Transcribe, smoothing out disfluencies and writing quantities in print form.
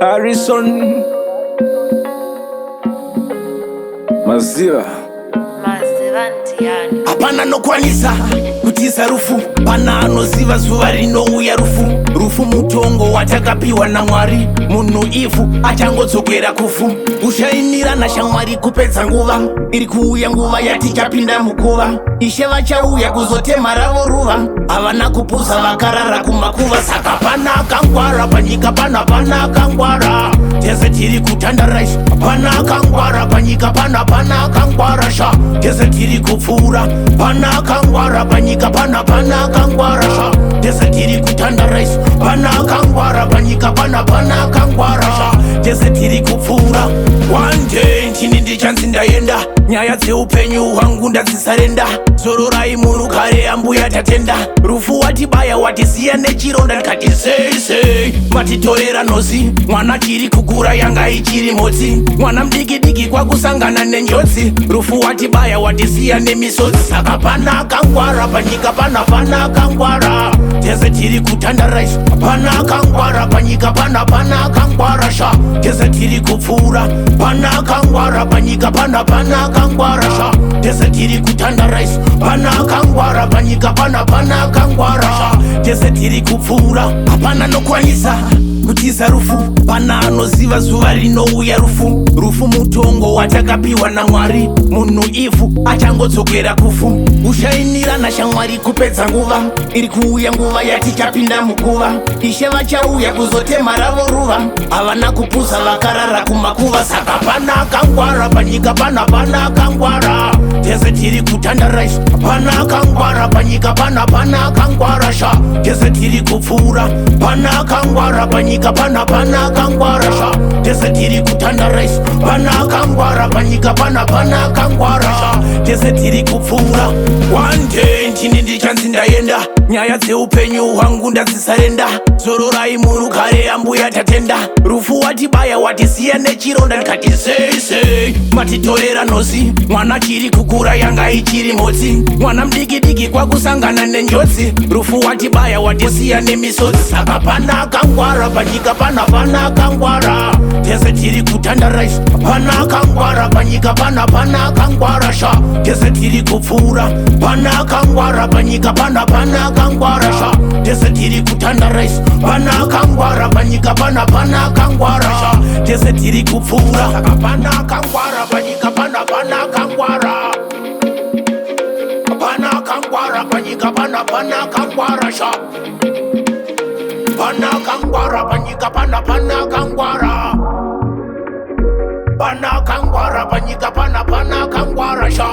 Harrison Maziva. Maziva ndiani? Hapana nokwanisa kutiza rufu, pana anoziva zuva rinouya rufu. Rufu mutongo watakapiwa naMwari, munhu ivhu achangodzokera kuvhu. Ushainira nashamwari kupedza nguva, iri kuuya nguva yatichapinda mukuva. Ishe vachauya kuzotema ravo ruva, havana kupusa vakarara kumakuva. Saka pana akangwara panyika pana, pana akangwara, tese tiri kutandara isu. Pana akangwara panyika pana, pana akangwara sha, tese tiri kupfuura. Pana akangwara panyika pana, pana akangwara sha, tese tiri kutandara isu. Pana akangwara panyika pana, pana akangwara sha, tese tiri kupfuura. One day ndini ndichanzi ndaenda, nyaya dzeupenyu hwangu ndadzisarenda. Zororai murugare ambuya, tatenda. Rufu watibaya, watisiya nechironda. Ndikati sei sei matitorera nozi? Mwana chiri kukura, yanga ichiri motsi, mwana mudiki diki kwakusangana nenjodzi. Rufu watibaya, watisiya nemisodzi. Saka pana akangwara panyika pana, pana akangwara, tese tiri kutandara isu. Pana akangwara panyika pana, pana akangwara sha, tese tiri kupfuura. Pana akangwara panyika pana, pana akangwara sha, tese tiri kutandara isu. Pana akangwara panyika pana, pana akangwara sha, tese tiri kupfuura. Hapana nokwanisa kutiza rufu, pana anoziva zuva rinouya rufu. Rufu mutongo watakapiwa naMwari, munhu ivhu achangodzokera kuvhu. Ushainira nashamwari kupedza nguva, iri kuuya nguva yatichapinda mukuva. Ishe vachauya kuzotema ravo ruva, havana kupusa vakarara kumakuva. Saka pana akangwara panyika pana, pana akangwara, tese tiri kutandara isu. Pana akangwara panyika pana, pana akangwara sha, tese tiri kupfuura. Pana akangwara panyika pana, pana akangwara sha, tese tiri kutandara isu. Pana akangwara panyika pana, pana akangwara sha, tese tiri kupfuura. One day ndini ndichanzi ndaenda, nyaya dzeupenyu hwangu ndadzisarenda. Zororai murugare ambuya, tatenda. Rufu watibaya, watisiya nechironda. Ndikati sei sei matitorera nozi? Mwana chiri kukura, yanga ichiri motsi, mwana mudiki diki kwakusangana nenjodzi. Rufu watibaya, watisiya nemisodzi. Saka pana akangwara panyika pana, pana akangwara, tese tiri kutandara isu. Pana akangwara panyika pana, pana akangwara sha, tese tiri kupfuura. Pana akangwara panyika pana, pana akangwara sha, tese tiri kutandara isu. Pana akangwara panyika pana, pana akangwara sha, tese tiri kupfuura. Saka pana akangwara panyika pana, pana akangwara, pana akangwara panyika pana, pana akangwara sha, pana akangwara panyika pana, pana akangwara, pana akangwara panyika pana, pana akangwara sha.